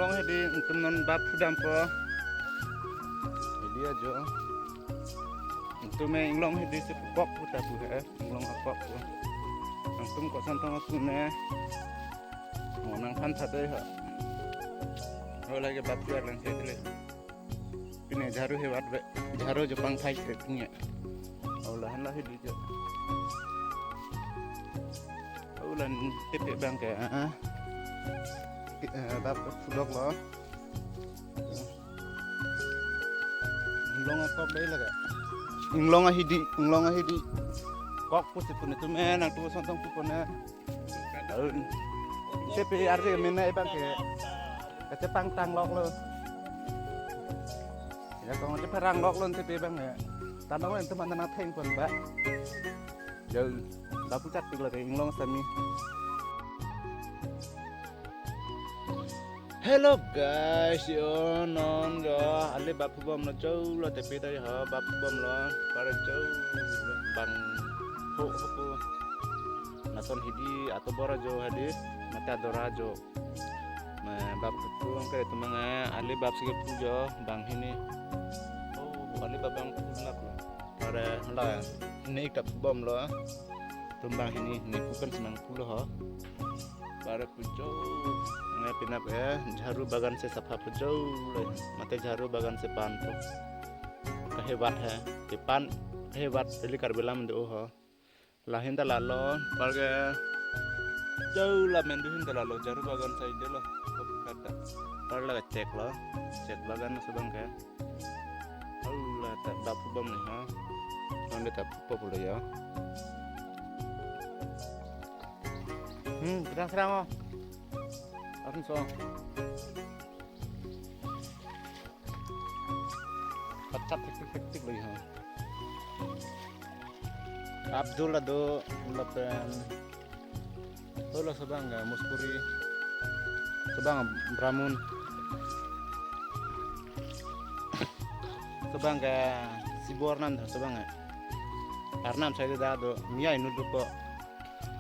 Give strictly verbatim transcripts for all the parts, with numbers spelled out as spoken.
Inglong hedi, itum non bap phu dampo. Hedi ajo. Itum e inglong hedi si kok pu ta pu he, inglong akok pu. Nangtum koson tong aku ne. Mo nangphan thadai ha. Ho lake bap phu arlang se dile. Pine jharu he vat ve. Jharu jo pangthai kre punya. Ho lahenlo hedi jo. Ho la tepe abang ke, ah. Eh, bap phu doklo. Inglong akok dai lake. Inglong ahidi, inglong ahidi. Kok pusi pu ne itum e nangtum koson tong pu pon e. Daun. Tepe arje mena abang ke. Kachepangtang loklo. Ya kong chepharang loklo tepe abang ya. Tanong itum mana theng pon ba. Daun. Bap phu chat pik lake inglong sami. Hello guys, yo non jo ale bap phu bomlo, cholo tepe ta ho bap phu bomlo, pare cholo bang ho ho pu. Lason hedi atobor ajo hedi, mate ador ajo. Ma bap phu angke tumang e, ale bap si kephu jo bang hini. Oh, ale bap bang phu lap lo. Pare hala ne ik ta phu bomlo. Itum bang hini ne phu pen si nangphulo ho. Pare pu jo. Nge pinap e jharu bagan si sapha pu jo le. Mate jharu bagan si pan pu. Kahevat he. Kepan kahevat ili Karbi alam do ho. Lahin ta lalo. Pare ke jo la mendu hin ta lalo. Jharu bagan side lo. Kata. Pare la chek lo. Chek bagan si abang ke. Hala ta bap phu bom ni ha. Nonde ta phu pulo ya. Hmm, serang-serang oh. Arun so. Pacap hektik-hektik lagi ha. Abdul ado lapen Holo si abang ke Muspuri, si abang Bramun, si abang ke Sibor nan, si abang ke Arnam side ta do, mia inut do ko.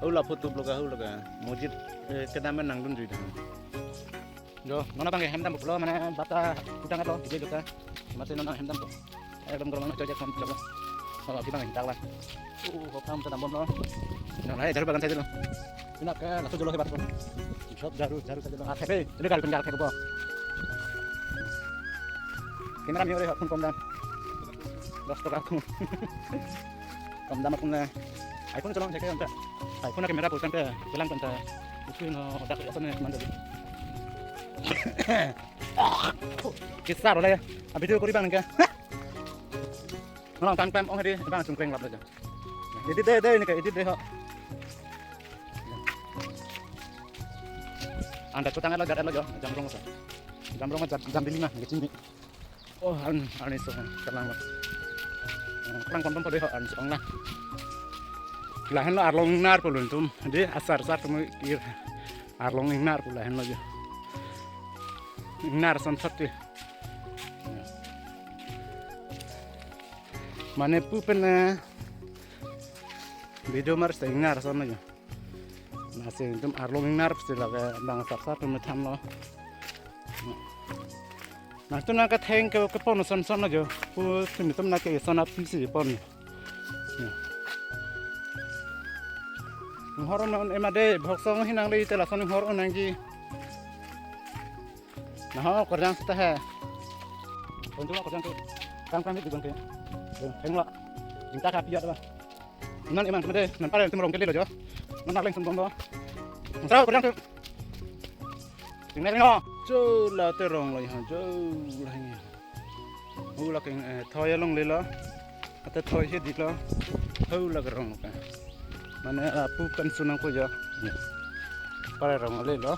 Hula photo blog hula ke mojit, eh, kedam nangdun jui dan. Jo, non abang ke hem dampo pulo, mane bap ta phu tanglo, video jokta. Mate non hem dampo. Ekdom gorong chojak sam chojak. Oh, abang ke tak la. Oh, hok tam ta dambomlo. Non hai jharu bagan side lo. Pine ke laso jolo hebat ko. Sob jharu, jharu side lo. Ah, thepe, ini kali pen jharu thepo. Camera mi ore hok phone kom dam. Dos taka ko. Kom dam akun na. iPhone cholong thek anta. iPhone camera ko anta. Kelang anta. Usu no dak ason ne man jadi. Kisar oleh ya. Abi tu kuri bang ke. Nang tang pem ong hedi bang sungkreng lap aja. Edit dei dei ini ke edit dei ho. Anda tutang lo jat lo jo. Jam rong sa. Jam rong jam, jam bili na ke chini. Oh, an, an iso, kalang lo. Kalang kontom pade ho, an iso, ong na. Lahenlo arlong ingnar pulo itum. Di asar sar temu ir. Arlong ingnar pulo lahenlo jo. Ingnar son sat ti. Mane pu pen, eh, video mar sa ingnar son jo. Lasi itum arlong ingnar si lake bang sar sar tum thanlo. Nangtum nangketheng ke kepon son son ajo. Pu tum itum nangke son aphi si pon. Ya. Inghor non emade bhoksong hinang le ite lason inghor nangji. Naho korjang seta he. Kontu korjang tu. Kang kang di bangke. Thenglo. Jingta ka piyat ba. Non emang made, non pare itum rong kali lo jo. Non arleng sun bomlo. Nang sao kurang tu. Tinggal no. Jo la te rong lo ha jo la ha. Ho la keng, eh, thoi along le lo. Ate thoi he di lo. Ho la ke rong ka. Mane, ah, pu kan sunang ko jo. Ya. Pare rong le lo.